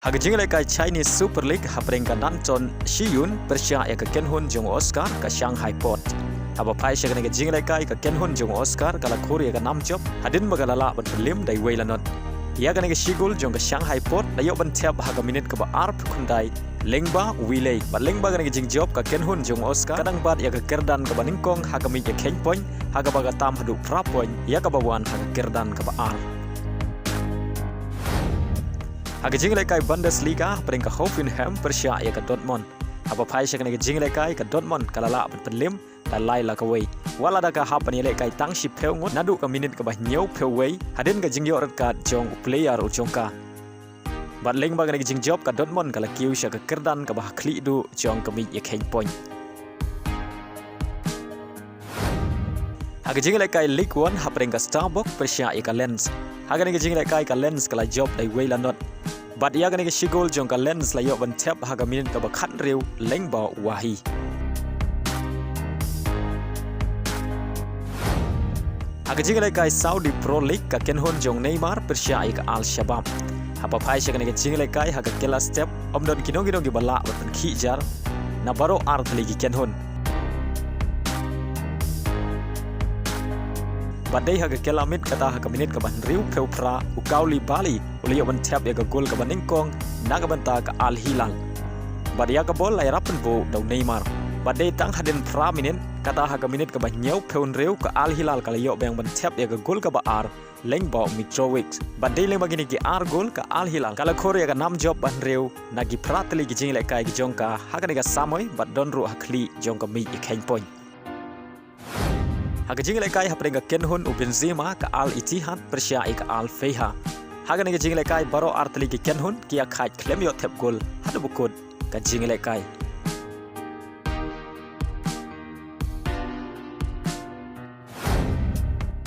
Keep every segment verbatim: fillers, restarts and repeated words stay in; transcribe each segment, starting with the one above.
Ha ka jingïalehkai Chinese Super League, hapdeng ka Nantong Siyun pyrshah ïa ka kynhun jong u Oscar, ka Shanghai Port. Haba phai sha kane ka jingïalehkai, ka kynhun jong u Oscar ka la khur ïa ka nam jop hadien ba ka la lah ban pynliem da iwei la not. Ïa kane ka shi gol jong ka Shanghai Port la ïoh ban thep ha ka minit kaba arphew khyndai lyngba u Wiley. Bad lyngba kane ka jingjop, ka kynhun jong u Oscar ka dang bat ïa ka kyrdan kaba nyngkong ha ka miej ïakheiñ point, ha kaba ka tam haduh phra point ïa kaba wan ha ka kyrdan kaba ar. Ha ka jingïalehkai Bundesliga, hapdeng ka Hoffenheim pyrshah ïa ka Dortmund. Haba phai sha kane ka jingïalehkai, ka Dortmund ka la lah ban pynliem da lai la kawei, wat lada ka hap ban ïalehkai tang shiphew ngut naduh ka minit kaba hynñiewphew wei, hadien ka jingïoh red card jong u player u jong ka. Bad lyngba kane ka jingjop, ka Dortmund ka la kiew sha ka kyrdan kaba ha khlieh duh jong ka miej ïakheiñ point. Ha ka jingïalehkai Ligue One, hapdeng ka Strasbourg pyrshah ïa ka Lens. Ha kane ka jingïalehkai, ka Lens ka la jop da iwei la not. Bad ïa kane ka shi gol jong ka Lens la ïoh ban thep ha ka minit kaba khathynriew lyngba u Wahi. Ha ka jingïalehkai Saudi Pro League, ka kynhun jong u Neymar pyrshah ïa ka Al Shabab. Haba phai sha kane ka jingïalehkai, ha ka kylla step ym don kino kino kiba lah ban pynkhih jar na baroh ar tylli ki kynhun. Bad dei ha ka kylla miet, kata ha ka minit kaba hynriewphew phra, u Koulibaly u la ïoh ban thep ïa ka gol kaba nyngkong na ka bynta ka Al Hilal. Bad ïa ka bol la ïarap pynbuh da u Neymar. Bad dei tang hadien phra minit, kata ha ka minit kaba hynñiewphew hynriew, ka Al Hilal ka la ïoh biang ban thep ïa ka gol kaba ar lyngba u Mitrovic. Bad dei lyngba kine ki ar gol, ka Al Hilal ka la khur ïa ka nam jop ba hynriew na ki phra tylli ki jingïalehkai ki jong ka ha kane ka samoi, bad don ruh ha khlieh jong ka miej ïakheiñ point. Ha ka jingïalehkai hapdeng ka kynhun u Benzema, ka Al Ittihad pyrshah ïa ka Al Feiha. Ha kane ka jingïalehkai, baroh ar tylli ki kynhun ki ïakhaid khlem ïoh thep gol haduh ba kut ka jingïalehkai.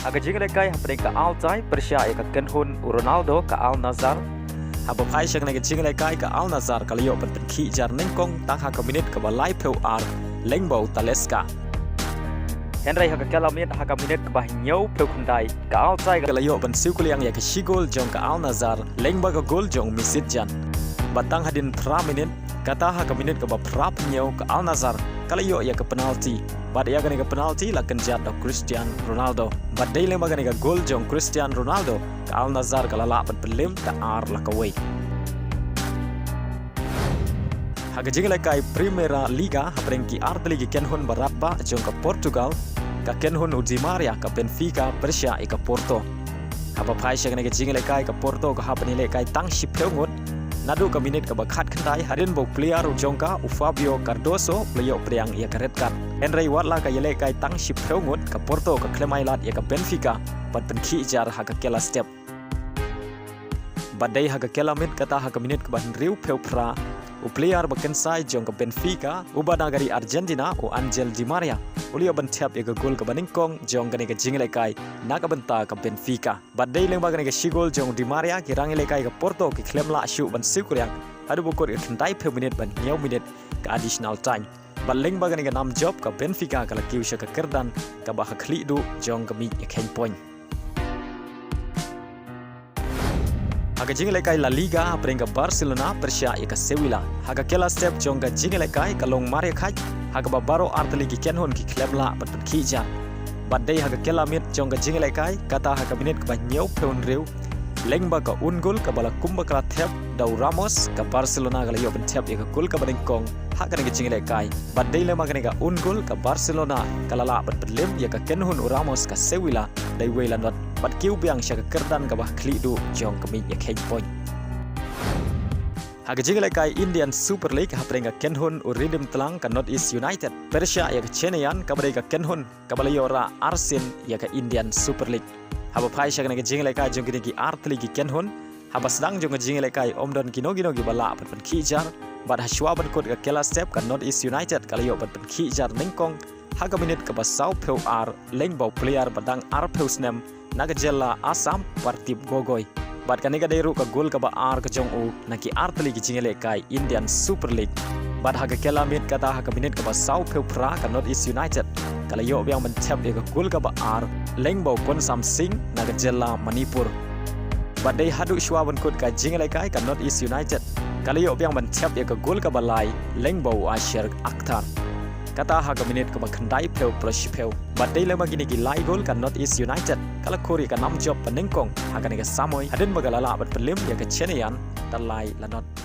Ha ka jingïalehkai hapdeng ka Al Ittihad pyrshah ïa ka kynhun u Ronaldo, ka Al Nassr. Haba phai sha kane ka jingïalehkai, ka Al Nassr ka la ïoh ban pynkhih jar nyngkong tang ha ka minit kaba laiphew ar lyngba u Talisca. Hynrei ha ka kylla miet, ha ka minit kaba hynñiewphew khyndai, ka Al Ittihad ka la ïoh ban siew kylliang ïa ka shi gol jong ka Al Nassr lyngba ka gol jong u Misitjan. Bad tang hadien phra minit, kata ha ka minit kaba phraphew hynñiew, ka Al Nassr ka la ïoh ïa ka penalti. Bad ïa kane ka penalti la kynjat da u Cristiano Ronaldo. Bad dei lyngba kane ka gol jong u Cristiano Ronaldo, ka Al Nassr ka la lah ban pynliem da ar la kawei. Ha ka jingïalehkai Primeira Liga, hapdeng ki ar tylli ki kynhun ba radbah jong ka Portugal, ka kynhun u Di Maria, ka Benfica pyrshah ïa ka Porto. Haba phai sha kane ka jingïalehkai, ka Porto ka hap ban ïalehkai tang shiphew ngut naduh ka minit kaba khatkhyndai, hadien ba u player u jong ka, u Fabio Cardoso, u la ïoh pdiang ïa ka red card. Hynrei wat la ka ïalehkai tang shiphew ngut, ka Porto ka khlem ailad ïa ka Benfica ban pynkhih jar ha ka kylla step. Bad dei ha ka kylla miet, kata ha ka minit kaba hynriewphew phra, u player ba kynsai jong ka Benfica, uba na ka ri Argentina, u Angel Di Maria, u la ïoh ban thep ïa ka gol kaba nyngkong jong kane ka jingïalehkai na ka bynta ka Benfica. Bad dei lyngba kane ka shi gol jong u Di Maria, ki rangïalehkai ka Porto ki khlem lah shuh ban siew kylliang haduh ba kut ka khyndaiphew minit ban hynñiew minit, ka additional time. Bad lyngba kane ka nam jop, ka Benfica ka la kiew sha ka kyrdan kaba ha khlieh duh jong ka miej ïakheiñ point. Ha ka jingïalehkai La Liga, hapdeng ka Barcelona pyrshah ïa ka Sevilla. Ha ka kylla step jong ka jingïalehkai ka long marïakhaiñ, ha kaba baroh ar tylli ki kynhun ki khlem lah ban pynkhih jar. Bad dei ha ka kylla miet jong ka jingïalehkai, kata ha ka minit kaba hynñiewphew hynriew, lyngba ka own goal kaba la kumba ka la thep da u Ramos, ka Barcelona ka la ïoh ban thep ïa ka gol kaba nyngkong ha kane ka jingïalehkai. Bad dei lyngba kane ka own goal, ka Barcelona ka la lah ban pynliem ïa ka kynhun u Ramos, ka Sevilla, da iwei la not, bad kiew biang sha ka kyrdan kaba ha khlieh duh jong ka miej ïakheiñ point. Ha ka jingïalehkai Indian Super League, hapdeng ka kynhun u Riddim Tlang, ka North East United pyrshah ïa ka Chennaiyin, kaba dei ka kynhun kaba la ïoh rah arsien ïa ka Indian Super League. Haba phai sha kane ka jingïalehkai jong kine ki ar tylli ki kynhun, haba sdang jong ka jingïalehkai ym don kino kino kiba lah ban pynkhih jar, bad ha shuwa ban kut ka kylla step, ka North East United ka la ïoh ban pynkhih jar nyngkong ha ka minit kaba sawphew ar, lyngba u player ba dang arphew snem na ka jylla Assam, Pardeep Gogoi. Bad kane ka dei ruh ka gol kaba ar ka jong u na ki ar tylli ki jingïalehkai Indian Super League. Bad ha ka kylla miet, kata ha ka minit kaba sawphew phra, ka North East United ka la ïoh biang ban thep ïa ka gol kaba ar, lyngba u Ponsam Singh na ka jylla Manipur. Bad dei haduh shuwa ban kut ka jingïalehkai, ka North East United ka la ïoh biang ban thep ïa ka gol kaba lai lyngba u Asher Akhtar. Kata ha ka minit kaba khyndai phew phra shiphew. Bad dei lyngba kine ki lai gol ka North East United ka la khur ïa ka nam jop ba nyngkong ha kane ka samoi hadien ba ka la lah ban pynlip ïa ka Chennaiyin da lai la nod.